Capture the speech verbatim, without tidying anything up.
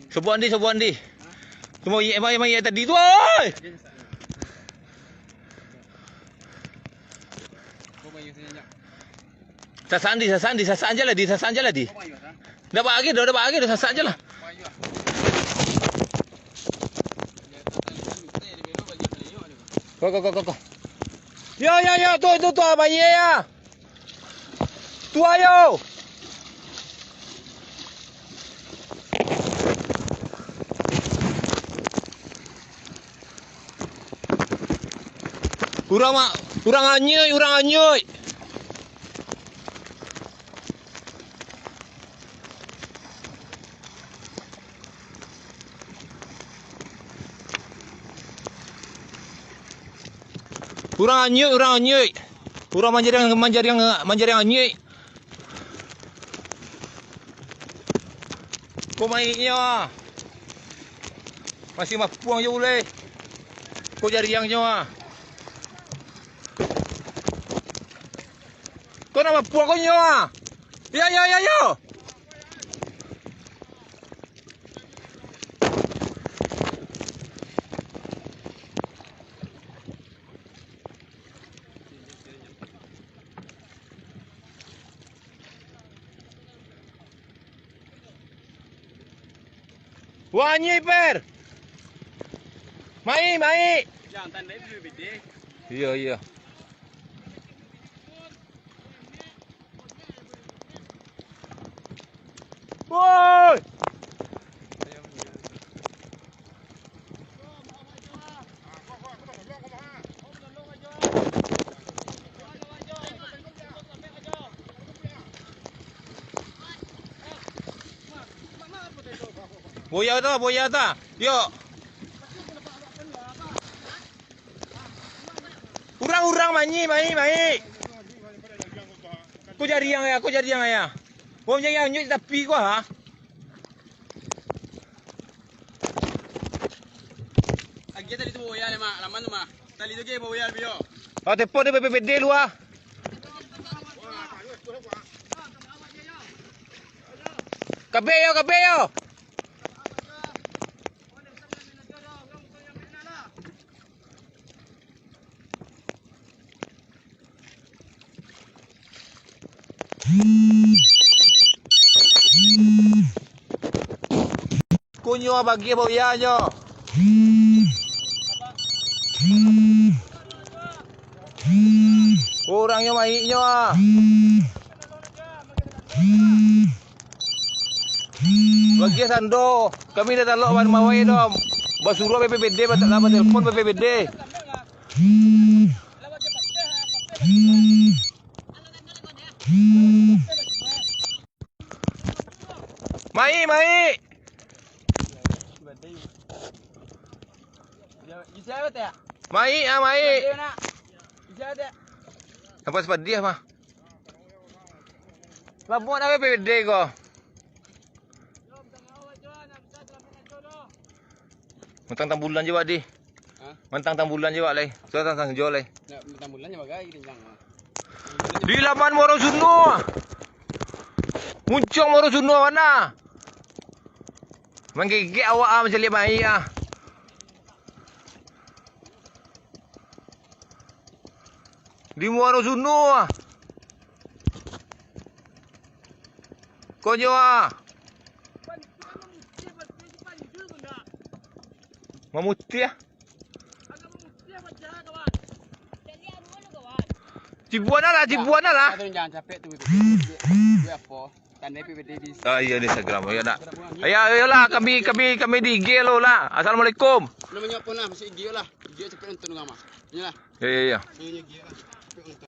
Sobokan di, sobokan di. Tu mayik, mayik, mayik tadi tu, oi! Sasakan di, sasakan di, sasakan je lah di, sasakan je lah di. Ndak bagi doh, ndak bagi doh, sasakan je lah. Ko, ko, ko, ko, ko. Yo, yo, yo, tu, tu, tu, mayik yo. Tu ayo. Urang ma-, urang anyuik, urang anyuik. Urang anyuik, urang anyuik. Urang manjariang, manjariang, manjariang anyuik. Ko mayiknyo ah. Masih mapuang jo uleh. Ko jariangnyo ah. Ko nak mapuang ko nyo ah. Yo, yo, yo, yo. Wah, nyiper. Mai, mai. Iyo, iyo. Woi. Boya tu, boya tu. Yo. Urang-urang manyi, mai, mai. Ko jariang ya, ko jariang ya. Wong jariang nyuik tapi ko ha. Agiah tali tu boya le, Mak. Laman tu, Mak. Tali tu ge boya le, yo. Ah, tepo de B P B D lu ah. Kabeh yo, kabeh yo. Kunyo bagi boyanyo. Kurangnyo maiknyo ah. Bagi sando, kami dah talok ban mawai doh. Basuruah B P B D, batalok batelpon B P B D. Mai, mai. Mai, ah, mai. Nampak sepadiah mah. Labuak nak B P B D ko. Mantang tambulan je, Pak, di. Hah? Mantang tambulan je, Pak, lai. Sudah tantang jo, lai. Nak tambulan je bagai kencang, Pak. Di laman Muaro Suno. Muncuang Muaro Suno mana? Manggigik awak ah, macam liak mai ah. Di Muaro Suno ah. Konyo ah. Mamutiah. Cibuan lah, cibuan lah. Atau jangan capek tu, itu. Gue apa? Tanda P P T di. Ah, iya, di Instagram, iya nak. Iya, iyalah, kami, kami, kami di I G lo lah. Assalamualaikum. Namanya apa nah? Masih I G lah. I G capek nonton nama. Iyalah. Iya, iya, iya. Namanya I G lah. Capek nonton.